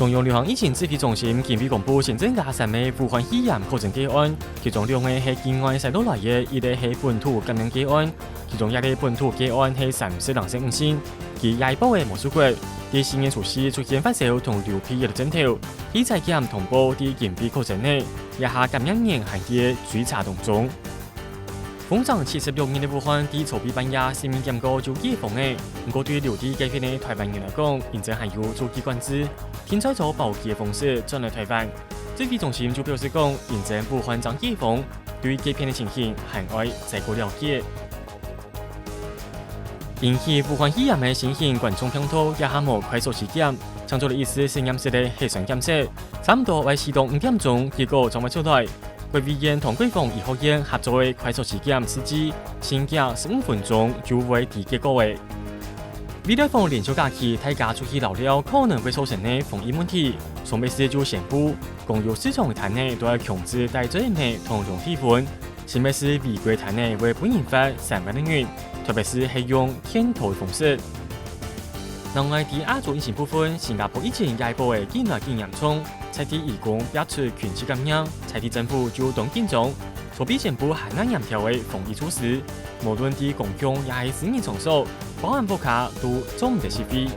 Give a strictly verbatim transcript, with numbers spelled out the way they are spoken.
中央流行疫情指挥中心今晡公布新增加三个武漢肺炎確診個案，其中兩个係境外徙落來个，一个係本土感染個案，其中一个本土個案係三十零歲女性，佢這一駁仔無出國，在四月初四出現發燒同流鼻血个症頭，去採檢通報在今晡確診个，這下感染源還在追查當中。 封城七十六日个武漢，在昨晡半夜，市民感覺就解封了。毋過對留在該片个臺灣人來講，因為還有早期管制，定在坐包機个方式轉來臺灣。指揮中心就表示講，因為武漢正解封，對該片个情形還愛再過了解。引起武漢肺炎个新型冠狀病毒，這下無快速篩檢，淨做了一次實驗室个核酸檢測，差毋多愛四到五點鐘，結果正會出來。 國衛院同國防醫學院合作个快速篩檢試劑，先檢十五分鐘就會知結果了。未來放連續假期，大家出去尞尞，可能會造成个防疫問題。上尾市就宣布，公有市場个攤仔都愛強制戴嘴罩同量體溫。新北市違規攤仔會分人罰三萬个銀，特別係用騙徒个方式。另外，在亞洲疫情部分，新加坡疫情這一駁仔緊來緊嚴重， 在地移工爆出群聚感染，在地政府就當緊張，準備宣布還較嚴條个防疫措施，無論在公共也係私人場所，包含屋下都做毋得聚會。